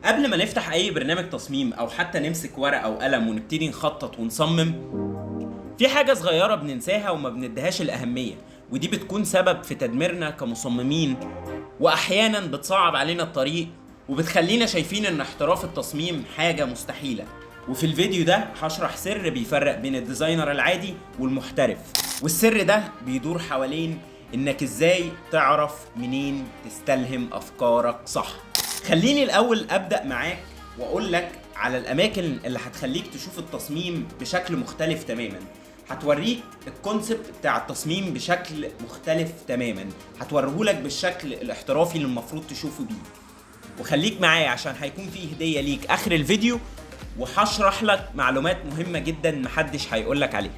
قبل ما نفتح اي برنامج تصميم او حتى نمسك ورقة او قلم ونبتدي نخطط ونصمم، في حاجة صغيرة بننساها وما بنديهاش الاهمية، ودي بتكون سبب في تدميرنا كمصممين، واحيانا بتصعب علينا الطريق وبتخلينا شايفين ان احتراف التصميم حاجة مستحيلة. وفي الفيديو ده هشرح سر بيفرق بين ال designer العادي والمحترف، والسر ده بيدور حوالين انك ازاي تعرف منين تستلهم افكارك صح. خليني الاول ابدا معاك واقول لك على الاماكن اللي هتخليك تشوف التصميم بشكل مختلف تماما، هتوريك ال concept بتاع التصميم بشكل مختلف تماما، هتوريهولك بالشكل الاحترافي اللي المفروض تشوفه بيه. وخليك معايا عشان هيكون فيه هدية ليك اخر الفيديو، وهشرح لك معلومات مهمة جدا محدش هيقولك عليها.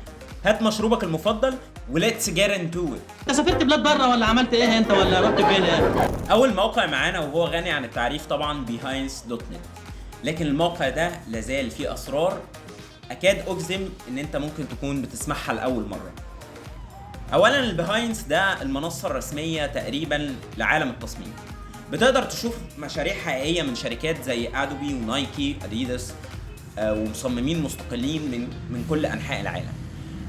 هات مشروبك المفضل و let's get into it. انت سافرت بلاد بره ولا عملت ايه انت ولا رحت فين يعني؟ اول موقع معانا وهو غني عن التعريف طبعا behance.net، لكن الموقع ده لازال فيه اسرار اكاد اجزم ان انت ممكن تكون بتسمعها لاول مرة. اولا ال Behance ده المنصة الرسمية تقريبا لعالم التصميم، بتقدر تشوف مشاريع حقيقية من شركات زي Adobe و Nike Adidas ومصممين مستقلين من كل انحاء العالم.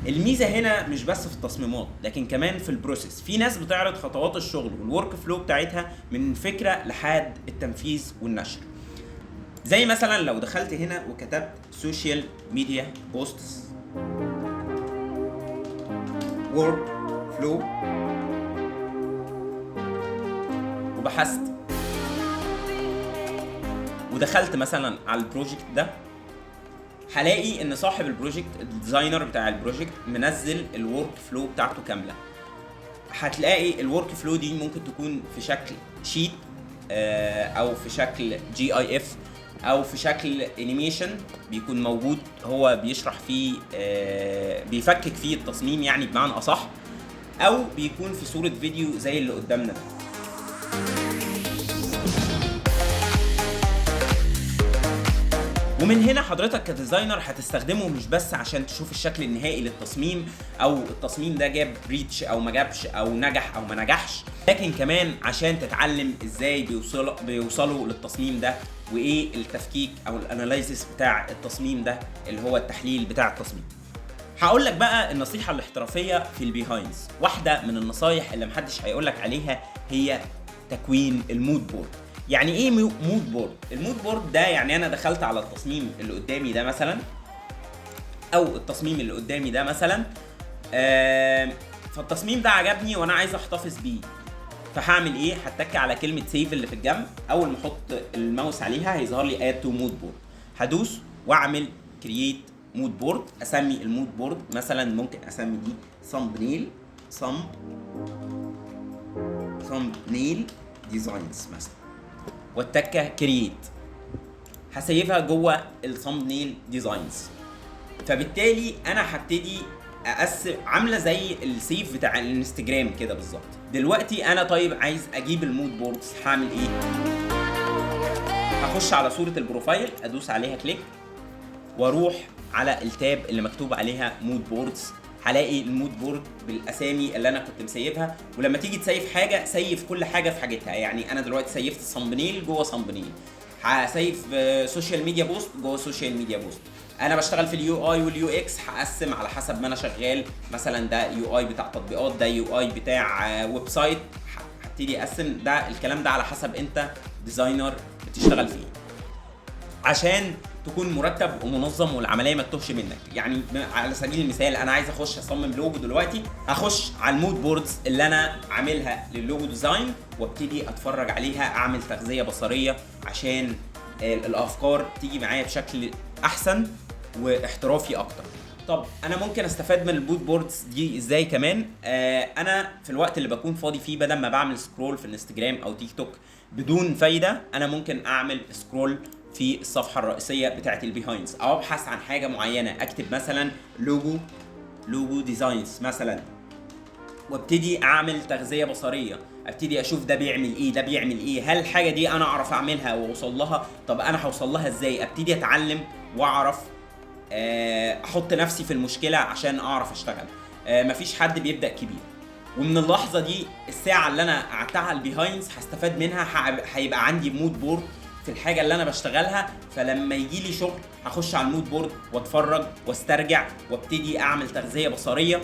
الميزة هنا مش بس في التصميمات لكن كمان في ال process، في ناس بتعرض خطوات الشغل وال workflow بتاعتها من فكرة لحد التنفيذ والنشر. زي مثلا لو دخلت هنا وكتبت social media posts workflow وبحثت ودخلت مثلا على ال project ده، هلاقي ان صاحب ال project ال designer بتاع ال project منزل ال workflow بتاعته كاملة. هتلاقي ال workflow دي ممكن تكون في شكل sheet او في شكل GIF او في شكل animation بيكون موجود هو بيشرح فيه، بيفكك فيه التصميم يعني بمعنى اصح، او بيكون في صوره فيديو زي اللي قدامنا ده. ومن هنا حضرتك ك designer هتستخدمه مش بس عشان تشوف الشكل النهائي للتصميم او التصميم ده جاب reach او ما جابش او نجح او ما نجحش، لكن كمان عشان تتعلم ازاي بيوصلوا للتصميم ده، وايه التفكيك او ال analysis بتاع التصميم ده اللي هو التحليل بتاع التصميم. هقول لك بقى النصيحة الاحترافية في ال Behance. واحدة من النصايح اللي محدش هيقول لك عليها هي تكوين ال mood board. يعني ايه mood board؟ ال mood board ده يعني انا دخلت على التصميم اللي قدامي ده مثلا، او التصميم اللي قدامي ده مثلا، فالتصميم ده عجبني وانا عايز احتفظ بيه، فهعمل ايه؟ هتك على كلمة save اللي في الجنب، اول ما احط الماوس عليها هيظهر لي add to mood board، هدوس واعمل create mood board. اسمي ال mood board مثلا، ممكن اسمي دي thumbnail، thumbnail designs مثلا، والتكه create، هسيفها جوه ال thumbnail designs. فبالتالي انا هبتدي اقسم، عامله زي ال save بتاع الانستجرام كده بالظبط. دلوقتي انا طيب عايز اجيب ال mood boards، هعمل ايه؟ هخش على صوره ال profile، ادوس عليها click، واروح على ال tab اللي مكتوب عليها mood boards، هلاقي ال mood board بالاسامي اللي انا كنت مسيفها. ولما تيجي تسيف حاجة save كل حاجة في حاجتها، يعني انا دلوقتي سيفت thumbnail جوه thumbnail، هسيف social media post جوه social media post. انا بشتغل في ال UI وال UX، هقسم على حسب ما انا شغال، مثلا ده UI بتاع تطبيقات، ده UI بتاع website، هبتدي اقسم ده الكلام ده على حسب انت designer بتشتغل فيه، عشان تكون مرتب ومنظم والعملية ما تتوهش منك. يعني على سبيل المثال انا عايز اخش اصمم لوجو دلوقتي، هخش على ال mood boards اللي انا عاملها لل logo design وابتدي اتفرج عليها، اعمل تغذية بصريه عشان الافكار تيجي معايا بشكل احسن واحترافي اكتر. طب انا ممكن استفاد من ال mood boards دي ازاي كمان؟ انا في الوقت اللي بكون فاضي فيه، بدل ما بعمل scroll في الانستجرام او تيك توك بدون فايده، انا ممكن اعمل scroll في الصفحة الرئيسية بتاعت ال Behance، او ابحث عن حاجة معينة، اكتب مثلا logo designs مثلا، وابتدي اعمل تغذية بصريه، ابتدي اشوف ده بيعمل ايه، ده بيعمل ايه، هل الحاجة دي انا اعرف اعملها واوصل لها؟ طب انا هوصل لها ازاي؟ ابتدي اتعلم واعرف، احط نفسي في المشكلة عشان اعرف اشتغل. مفيش حد بيبدا كبير، ومن اللحظة دي الساعة اللي انا قعدتها على ال Behance هستفاد منها، هيبقى عندي mood board في الحاجة اللي انا بشتغلها، فلما يجي لي شغل هخش على ال mood board واتفرج واسترجع وابتدي اعمل تغذية بصريه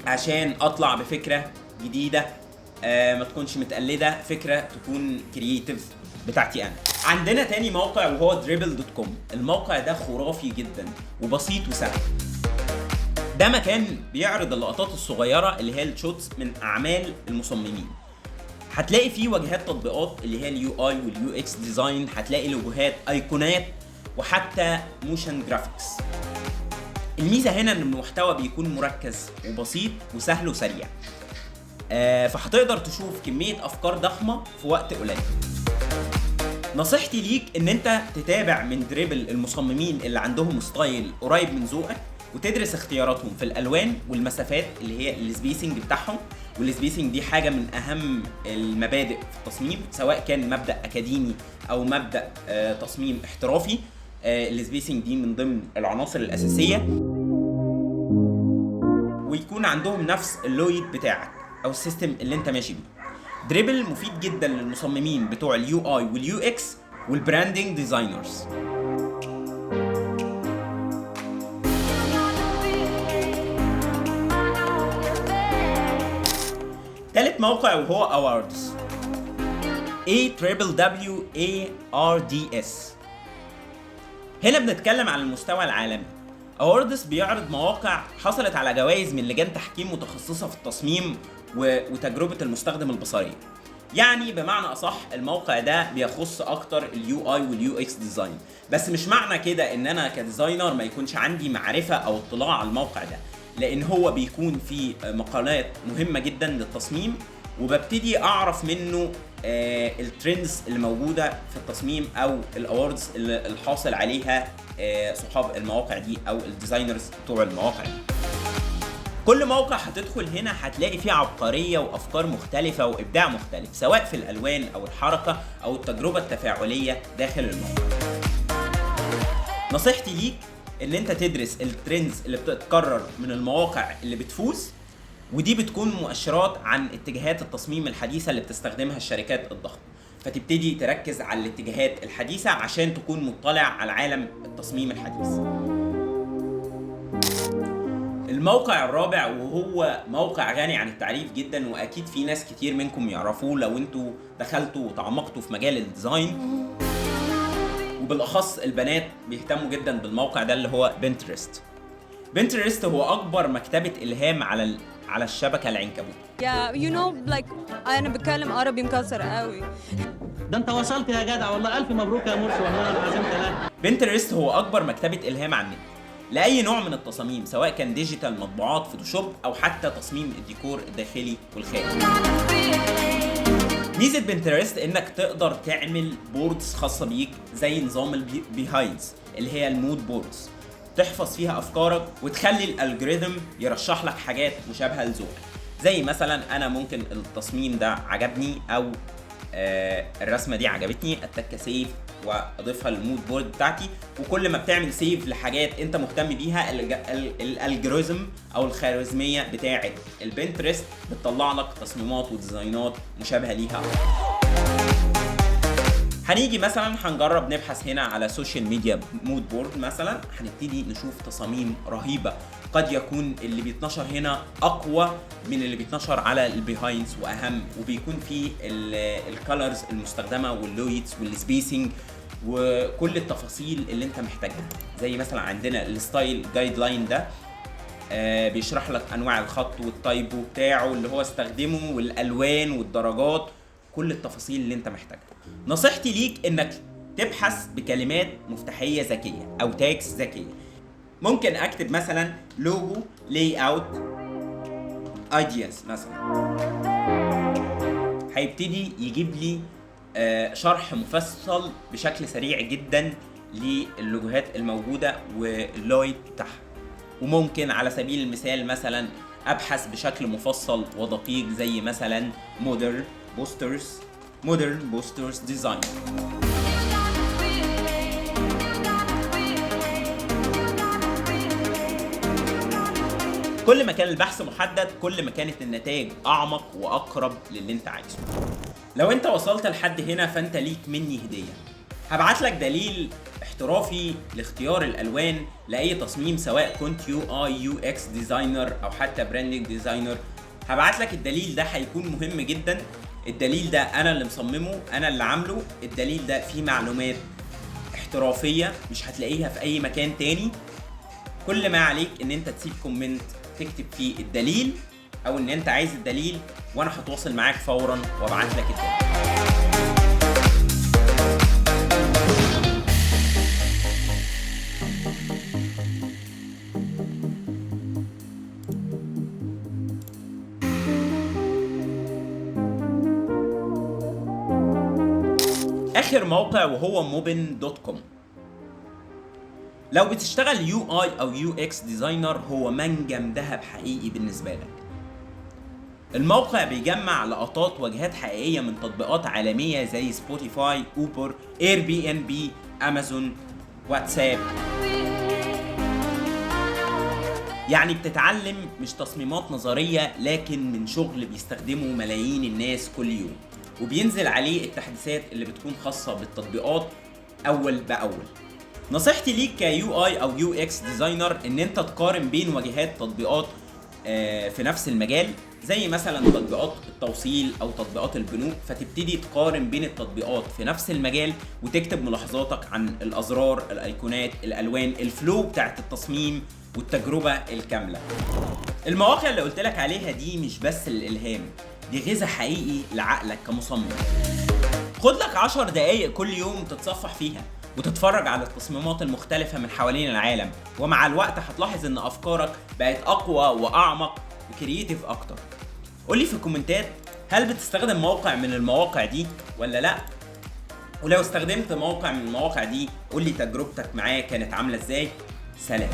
عشان اطلع بفكره جديدة، ما تكونش متقلده، فكرة تكون creative بتاعتي انا. عندنا تاني موقع وهو dribbble.com. الموقع ده خرافي جدا وبسيط وسهل. ده مكان بيعرض اللقطات الصغيرة اللي هي ال shots من اعمال المصممين. هتلاقي فيه واجهات تطبيقات اللي هي ال UI وال UX design، هتلاقي لوجوهات، ايقونات، وحتى motion graphics. الميزة هنا ان المحتوى بيكون مركز وبسيط وسهل وسريع، فهتقدر تشوف كمية افكار ضخمة في وقت قليل. نصيحتي ليك ان انت تتابع من Dribbble المصممين اللي عندهم style قريب من ذوقك، وتدرس اختياراتهم في الالوان والمسافات اللي هي ال spacing بتاعهم. وال spacing دي حاجة من اهم المبادئ في التصميم، سواء كان مبدا اكاديمي او مبدا تصميم احترافي. ال spacing دي من ضمن العناصر الاساسية، ويكون عندهم نفس ال layout بتاعك او ال system اللي انت ماشي بيه. Dribbble مفيد جدا للمصممين بتوع ال UI وال UX وال branding designers. تالت موقع وهو Awwwards، A triple W A R D S. هنا بنتكلم على المستوى العالمي. Awwwards بيعرض مواقع حصلت على جوائز من لجان تحكيم متخصصة في التصميم وتجربة المستخدم البصرية. يعني بمعنى أصح الموقع ده بيخص أكتر ال UI وال UX design، بس مش معنى كده إن أنا ك designer ما يكونش عندي معرفة أو اطلاع على الموقع ده، لأن هو بيكون فيه مقالات مهمة جدا للتصميم، وببتدي أعرف منه ال trends اللي موجودة في التصميم أو ال awards اللي الحاصل عليها صحاب المواقع دي أو ال designers بتوع المواقع دي. كل موقع هتدخل هنا هتلاقي فيه عبقرية وأفكار مختلفة وإبداع مختلف، سواء في الألوان أو الحركة أو التجربة التفاعلية داخل الموقع. نصيحتي ليك إن أنت تدرس ال trends اللي بتتكرر من المواقع اللي بتفوز، ودي بتكون مؤشرات عن اتجاهات التصميم الحديثة اللي بتستخدمها الشركات الضخمة، فتبتدي تركز على الاتجاهات الحديثة عشان تكون مطلع على عالم التصميم الحديث. الموقع الرابع وهو موقع غني عن التعريف جدا، واكيد في ناس كتير منكم يعرفوه لو انتوا دخلتوا وتعمقتوا في مجال ال design، وبالاخص البنات بيهتموا جدا بالموقع ده اللي هو Pinterest. Pinterest هو اكبر مكتبة الهام على الشبكة العنكبوت. Yeah, you know, like انا بتكلم عربي مكسر قوي. ده انت وصلت يا جدع، والله الف مبروك يا مرسي، والله العظيم ثلاثة. Pinterest هو اكبر مكتبة الهام على النت لأي نوع من التصاميم، سواء كان digital، مطبوعات، Photoshop، أو حتى تصميم الديكور الداخلي والخارجي. ميزة Pinterest إنك تقدر تعمل boards خاصة بيك زي نظام ال Behance اللي هي ال mood boards، تحفظ فيها أفكارك وتخلي ال algorithm يرشح لك حاجات مشابهة لذوقك. زي مثلا أنا ممكن التصميم ده عجبني أو الرسمة دي عجبتني، أتك save واضيفها لل mood board بتاعتي. وكل ما بتعمل save لحاجات انت مهتم بيها، ال algorithm او الخوارزمية بتاعه ال Pinterest بتطلع لك تصميمات وديزاينات مشابهة ليها. هنيجي مثلا هنجرب نبحث هنا على social media mood board مثلا، هنبتدي نشوف تصاميم رهيبة، قد يكون اللي بيتنشر هنا اقوى من اللي بيتنشر على ال Behance واهم، وبيكون فيه ال colors المستخدمة وال layouts وال spacing وكل التفاصيل اللي انت محتاجها. زي مثلا عندنا ال style guideline ده، بيشرح لك انواع الخط وال typo بتاعه اللي هو استخدمه والالوان والدرجات، كل التفاصيل اللي انت محتاجها. نصيحتي ليك انك تبحث بكلمات مفتاحيه ذكية او tags ذكية. ممكن اكتب مثلا logo layout ideas مثلا، هيبتدي يجيب لي شرح مفصل بشكل سريع جدا للوجوهات الموجودة وال layout بتاعها. وممكن على سبيل المثال مثلا ابحث بشكل مفصل ودقيق زي مثلا modern posters، modern posters design. كل ما كان البحث محدد كل ما كانت النتائج اعمق واقرب للي انت عايزه. لو انت وصلت لحد هنا فانت ليك مني هدية. هبعت لك دليل احترافي لاختيار الالوان لاي تصميم، سواء كنت UI UX designer او حتى branding designer. هبعت لك الدليل ده، هيكون مهم جدا. الدليل ده انا اللي مصممه، انا اللي عامله. الدليل ده فيه معلومات احترافية مش هتلاقيها في اي مكان تاني. كل ما عليك ان انت تسيب comment تكتب فيه الدليل او ان انت عايز الدليل، وانا هتواصل معاك فورا وابعت لك الدليل. اخر موقع وهو Mobbin.com. لو بتشتغل UI او UX designer هو منجم ذهب حقيقي بالنسبة لك. الموقع بيجمع لقطات واجهات حقيقية من تطبيقات عالمية زي Spotify، Uber، Airbnb، Amazon، واتساب. يعني بتتعلم مش تصميمات نظرية، لكن من شغل بيستخدمه ملايين الناس كل يوم، وبينزل عليه التحديثات اللي بتكون خاصة بالتطبيقات أول بأول. نصيحتي ليك ك UI أو UX designer إن أنت تقارن بين واجهات تطبيقات في نفس المجال، زي مثلا تطبيقات التوصيل أو تطبيقات البنوك، فتبتدي تقارن بين التطبيقات في نفس المجال وتكتب ملاحظاتك عن الأزرار، الأيقونات، الألوان، ال flow بتاعت التصميم والتجربة الكاملة. المواقع اللي قلت لك عليها دي مش بس للإلهام، دي غذاء حقيقي لعقلك كمصمم. خد لك 10 دقايق كل يوم تتصفح فيها وتتفرج على التصميمات المختلفة من حوالين العالم، ومع الوقت هتلاحظ ان افكارك بقت اقوى واعمق و creative اكتر. قولي في الكومنتات، هل بتستخدم موقع من المواقع دي ولا لا؟ ولو استخدمت موقع من المواقع دي قولي تجربتك معاه كانت عاملة ازاي. سلام.